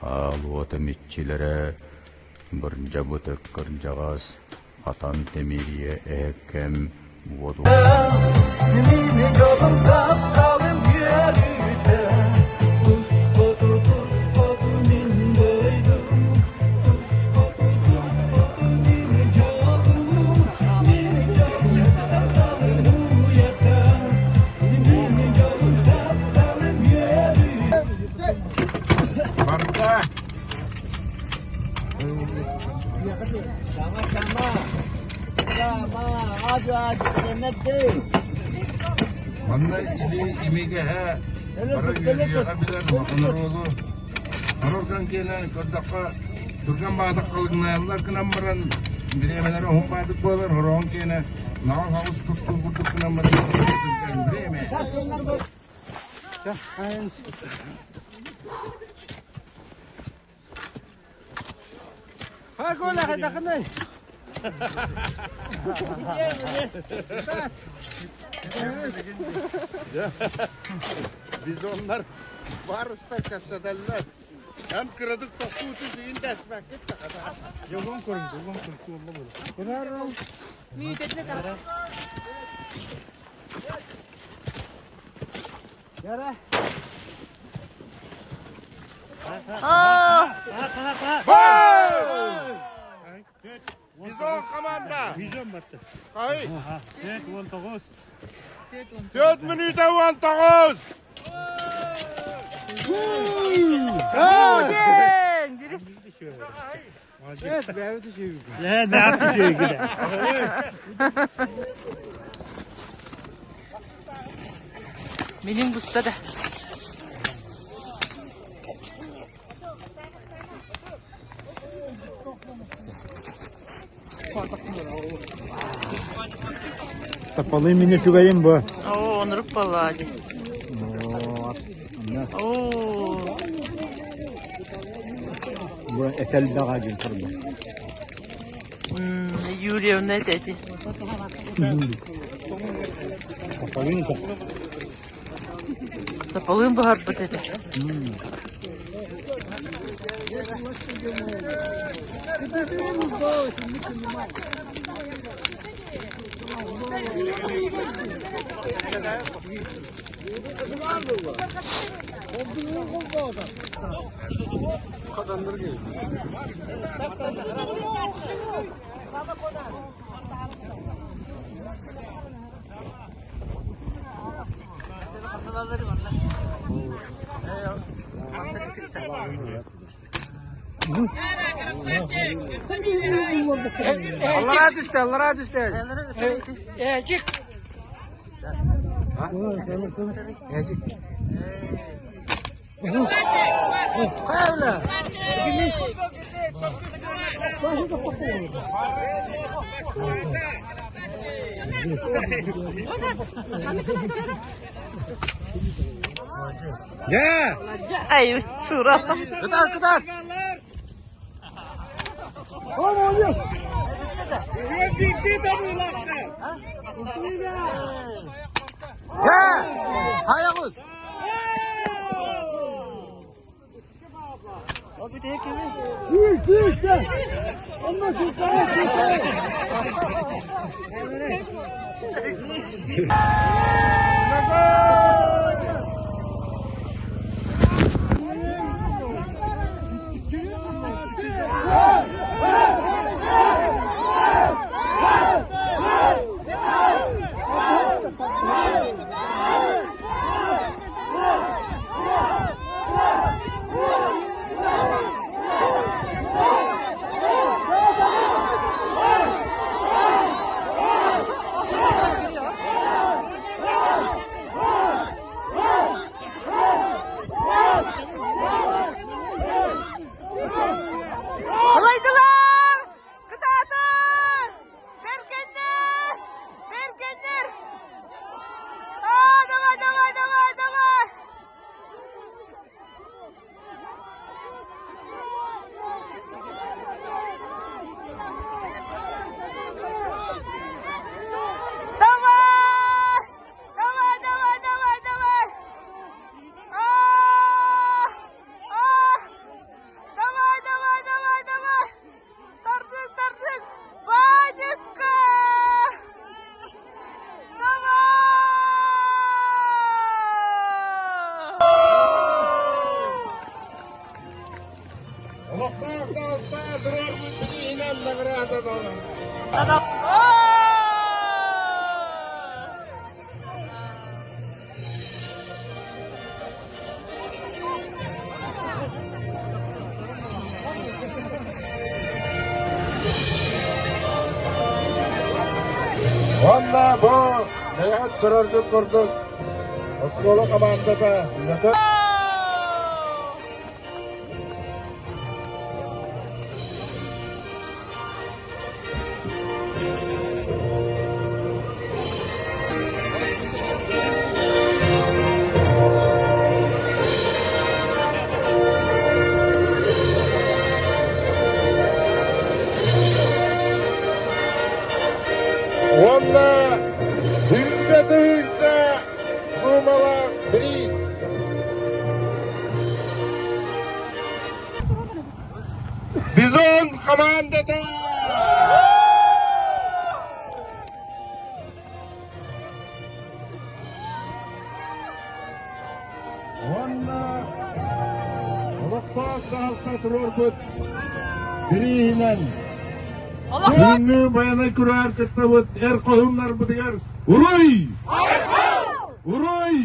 Аал уотум иччилэрэ Бырдьабытык кырдьаҕас, хатан тимириэ эһэккэм уоту Барда. Манна или имигэһэ бары үөрүйэҕэ билэр улахан оруолу Ороргон киэнэ көрдөххө түргэн баатык халыҥнаайаллар гынан баран бириэмэлэрэ уһун баатык буолар хороон киэнэ наҕыл хаҕыс туттуу курдук гынан баран түргэн бириэмэ. Бизоннар барыста кэпсэтэллэр. Эн кыратык тохтуу түсүгүн дэспэккит да хата. Йогон көрүн, йогон көрүн, суолла буолар. Бизон команда! Бизон батты. Хай! 4-19. 4 минута 19! Минин буста да. Тапалы мини түгайым бу. Оо, онурук баллади. Оо. Бу этэлбэҕэ дьин турда. Юрьевна эти. Тапалын Тапалын буһарбыт этэ. Аллараа түстэ, аллараа түстэ. Дьэ! Ай, Шура. Кытаат, кытаат! Дьэ! Хайаҕыс! Олохтоох дьаһалта туруорбут бирииһинэн наҕараадаланар. Уонна бу бэйэҕит көрөргүт курдук оскуола хамаандата үлэтэ Уонна 20 суумалаах бириис. Бизон хамаандата! Уонна олохтоох дьаһалта туруорбут бирииһинэн Бүгүҥҥү байанай күрэҕэр кыттабыт эр хоһууннарбытыгар Уруй! Уруй!